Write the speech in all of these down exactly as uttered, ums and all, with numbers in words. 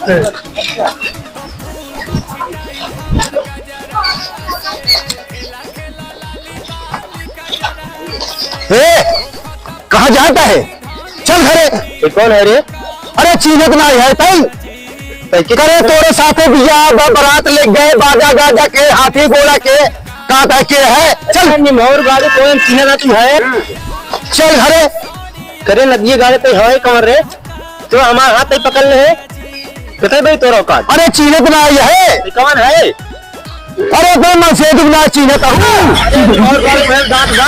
ए, कहाँ जाता है? चल घरे। ये कौन है रे? अरे, चीन्हत नाहीं है तई। तई के करे तोरे साथे बियाह बा, बारात लेके गए, बाजा गाजा के, हाथी घोड़ा के, का तय के है? चल। अरे निमौर बाबू, कौन चीन्हत ना तू है? चल घरे। करे नदिये गाड़े तई है कौन रे? तो हमार हाथ तई पकड़ ले है। बता भाई तोरा औकात। अरे चीन्हत नाहीं है। ये कौन है? अरे, कोई मनसेधु ना चीन्हत हूँ। अरे, और बार में दांत ना।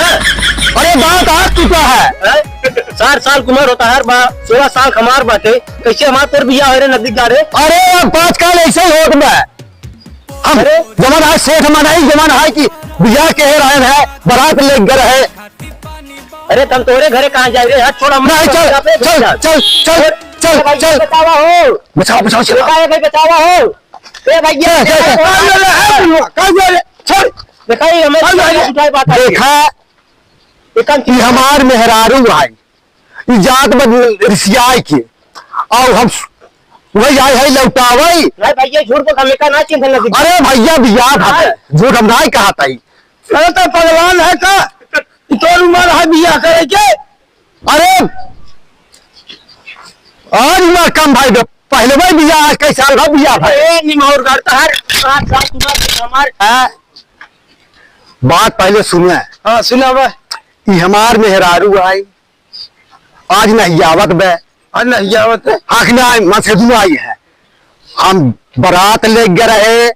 अरे, दांत हाथ टूटा है। हैं? साठ साल की उम्र होता है, बा-, सोलह साल हमार बाटे। कैसे हमार तोर बियाह हो रे, नदी गाड़े? अरे, अब पाँच काल ऐसे ही होत बा। हम अरे? जवन आज सेठ मनाई, जवन है कि बियाह के रहन है, बारात लेके गए है। अरे, तुम तोरे घरे कहाँ जाए रे? हट, छोड़, हम नहीं, चल, यहाँ पे चल, चल। चल, चल, अरे, चल, भाई, चल। बचावा हो। बचाओ, बचाओ, बचाओ। बेटा है भाई, बचावा हो। ए भैया, चल, चल, चल। चल, चल, चल, चल, चल, छोड़। देखा, ये हमें चल, चल, उठाए बात है। देखा, ये कौन कि हमार मेहरारू भाई, ई जात बद रिसियाई के, और हम वही आए है लौटावई। नहीं भैया, झूठ बोल, हमें का ना चिंता लगी। अरे भैया, बियाह था, हाँ। झूठ हम नहीं कहा था। अरे तो पगलान है का? ई तोर उम्र है बियाह करे के? अरे, आज उम्र कम भाई बे, पहले भाई बियाह, आज कई साल बाद बियाह भाई। ए, निमौर गाड़ तहार, सात साल तुम्हार, हमार। हाँ। बात पहले सुने। हाँ, सुनावा। ई हमार मेहरारू आई, आज नहीं आवत बे। आज नहीं आवत है। आँख ना आई, मनसेधु आई है। हम बारात लेके गए रहे,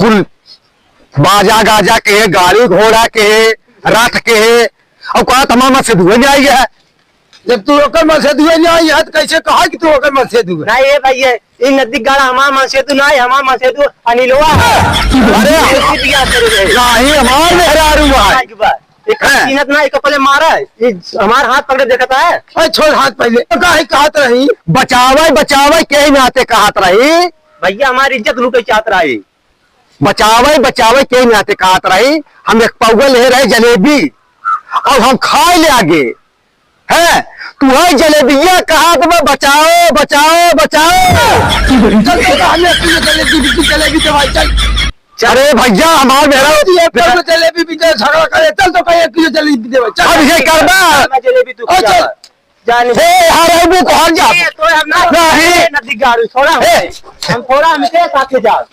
कुल बाजा गाजा के है, गाड़ी घोड़ा के है, रथ के है, और कहा तमाम मनसेधुए में आई है। जब तू ओकर मनसेधुए में आई है, तो कैसे कहा कि तू ओकर मनसेधु है? नहीं, ये भाई, ये, ये नदी गाड़ा हमार मनसेधु ना है, हमार मनसेधु अनिलवा है। अरे, ये भी दिया करे रहे। नहीं, हमार मेहरारू है। एक हैं? चिन्हत ना, एक पले मारा है। ये हमार हाथ पकड़े देखता है। अरे, छोड़ हाथ पहले। तो काहे कहत रही? बचावे, बचावे के नाते कहत रही। भैया, हमारी इज्जत लूटे चाहत रही। बचावे, बचावे के नाते कहत रही, हम एक पौवा ले रहे जलेबी, और हम खाए ले आगे। हैं? तू है जलेबिया कहा तो मैं बचाओ, बचाओ, बचाओ। चल तो कहा, हमें एक किलो जलेबी, जलेबी दे भाई, चल। अरे भैया, हमार मेरा ये एक किलो जलेबी भी दे, झगड़ा करे, चल तो कहा, एक किलो जलेबी दे भाई, चल। अब ये करबा। मैं जलेबी तू ओ, खिला। चल। जाने ए, हर है वो कौन जा? ए, तो हम ना, नहीं। ए, नदी गाड़ू, थोड़ा हो। ए। हम थोड़ा हमके साथे जाओ।